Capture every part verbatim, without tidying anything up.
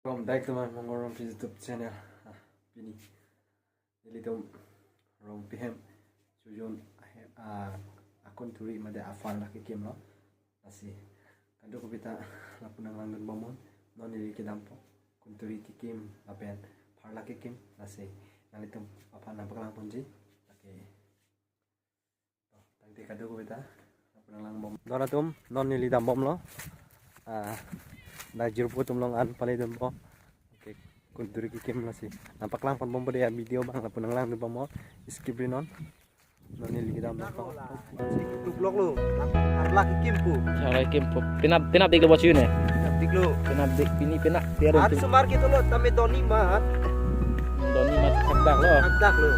Welcome back to my Mongol Rongpi YouTube channel. Ah, pini nelitum Rongpi hem chojun ahem, ah, akunturi mate apharla kekimlo. Lasi kadokave ta lapu nanglangdun bomnon, non neli kedampo kunturi kekim lapen pharla kekim, lasi nanglitum aphan nangpaklangponji. Lake tangte kadokave ta lapu nanglang bom. Don atum, non neli dambomlo. Ah, dak jirpo atum along an paledunpo. Oke, kunturi kekim, lasi nangpaklangpon bompo dei, a video abang lapu nanglangdun bomnon. Skip rinon. Non neli kedampo. Tuklok lo. Pharla kekim pu. Pharla kekim pu. Penap, penap dik lo bos yun eh. Penap dik lo. Penap dik, pini penap. Dia At dong. Sumar kito lo, tame doni mat. Doni mat thakdak lo. Thakdak lo.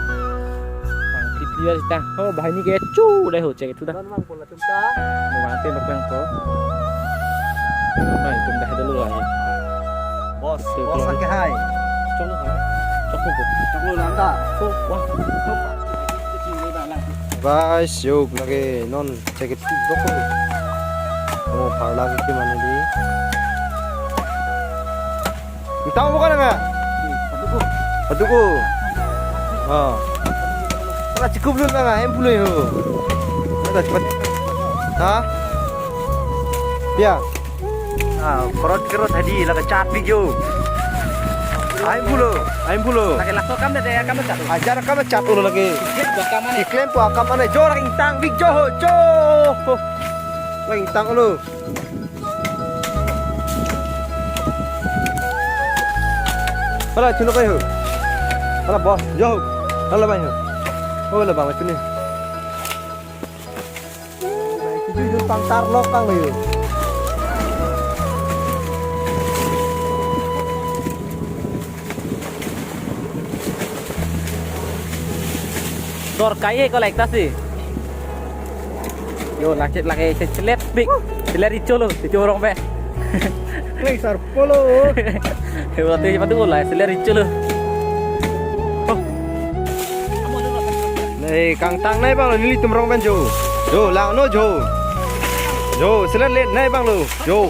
Pang tip dia sita. Oh, bahini ke chu dei ho, cek itu dah. Don mang pola tum ta. Mau mati mak bang po. Nah, itu dah dulu lah. Bos, itu bos kalau lagi hai. Chok lo, chok lo, chok lo, langta. Oh, wah. Guys, yo, lagi non cek itu dok. Kamu pharla kekim mane di. Entang bukan enggak? Aduh, ko. Wala chikup dun enggak? Em pulo yo. Ada cepat. Ha? Ya. Ah, kerot kerot hadi lake chat video. Aim pulo, aim pulo. Lake laso kam dei, kam chat. Ajar kam chat ulo lake. Dia kamane. Iklem po kamane, jor intang big jo ho, jo. Lake intang ulo. Hala, chunok kayo. Hala, boss, yo. Hala, bang, yo. Oh, hala, bang, chuni. Itu pangtar lokang yo. Dor kai ko like ta si. Yo, lake, lake, se selet pik. Selet icho lo, icho rong pe. Wei, sar polo. He, berarti sepatu bola, selet icho lo. Oh. Nei, kangtang nei bang lo, nelitum rong pen jo. Jo, lang no jo. Jo, selet let nei bang lo. Jo.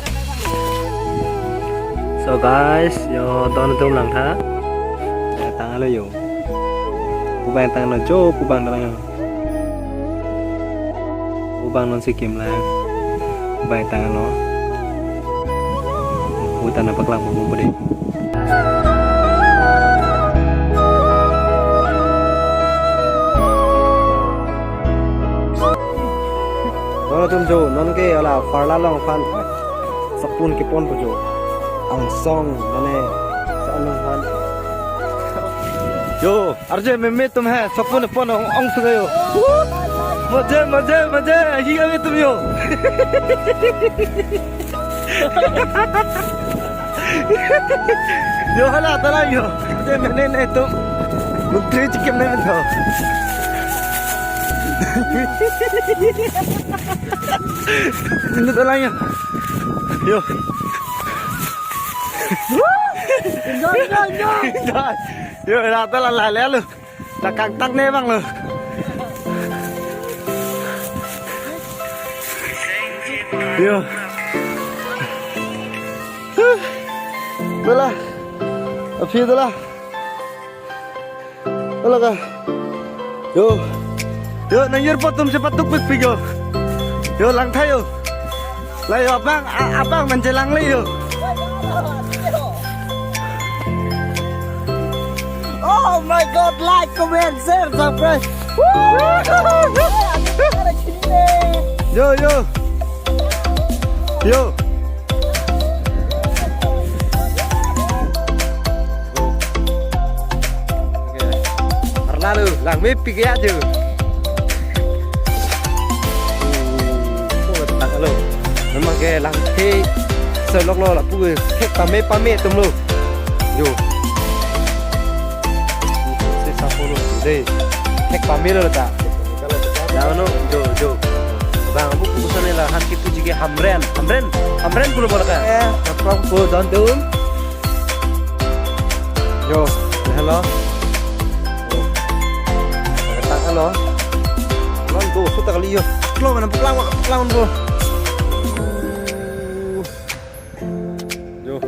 So guys, yo, don atum langtha. Ya, tanglo yo. Pu abang tanglo jo, pu abang tanglo. Pu abang non si kim lang. Pu abang tanglo. Pu ta nangpaklang pu pu dei. Don atum jo, non ke hala pharla along aphan sopun keponpo jo. Angsong mane sa-an aphan. Jo, arje meme tum hai, sopun pon ong, ong tu yo. Maje, maje, maje, hi kami tum yo. Yo, hala, tala yo. Maje meme ne tum. Mukri chikim ne to. Ini tala yo. Yo. Enjoy, enjoy, enjoy. Yo, rata la la le lo. La kangtang ne bang lo. Yo. Bela. Aphi dala. Hala ka. Yo. Yo, nang yur po tum si patuk pik pik yo. Yo, langtha yo. La yo abang, a-, abang nangjelang le yo. Oh my God, like, comment, share, subscribe. Yo, yo. Yo. Arnalo, langme pik ya jo. Oh, tanglo. Memang ke langthe selok lo lapu ke thek pame pame tum lo. Jo. Se sapo lo dei. Thek pame lo ta. Dano, jo, jo. Bang, bu kusan la han kipu jige hamren, hamren, hamren pulo bola ka. Eh, apa ko don tum? Yo, hello. Tang hello. Lon tu, suta kali yo. Lo mana peklang, peklang tu. Yo.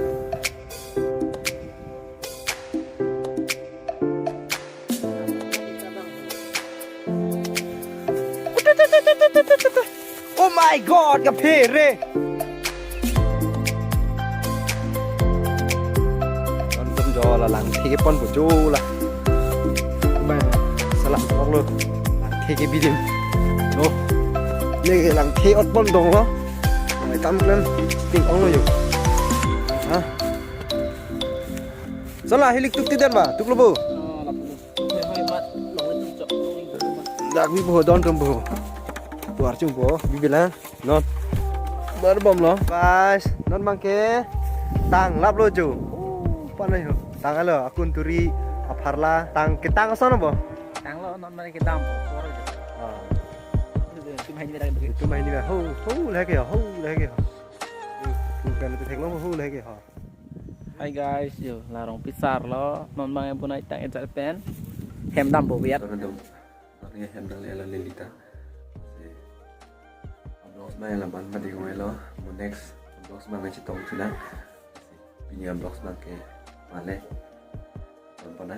Ai God, kaphere. Nontum jo la langthe ponpo jo la. Bang, salam onglo. Langthe kebi adim. Jo. Le langthe ot pon donglo. Kam klem ting onglo jo. Ha? Sala hilik tuk tiden ma, tuklo bo. Dak bi bo don tum bo. Tuar chung bo, bibilang. Non. Bar bomlo. Guys, non bangke tang laplo jo. Oh, panai ho. Tang alo, akun turi, apharla, tang ketang ason bo. Tanglo, non mane kedam. Ah. Tum hai ni rak. Tum hai ni rak. Ho, ho, lagi ya, ho, lagi ya. Bukan itu teknologi, ho, lagi ya. Hi guys, jo, la Rongpi sar lo, non bang yang punai tang ejar pen, hem dampo biat. Teman-teman, ini hem dang ela lelita. Si, vlogs bang ela ban mati kong elo, mo next vlogs bang chetong chunang. Si, pini vlogs bangke male. Tonpona.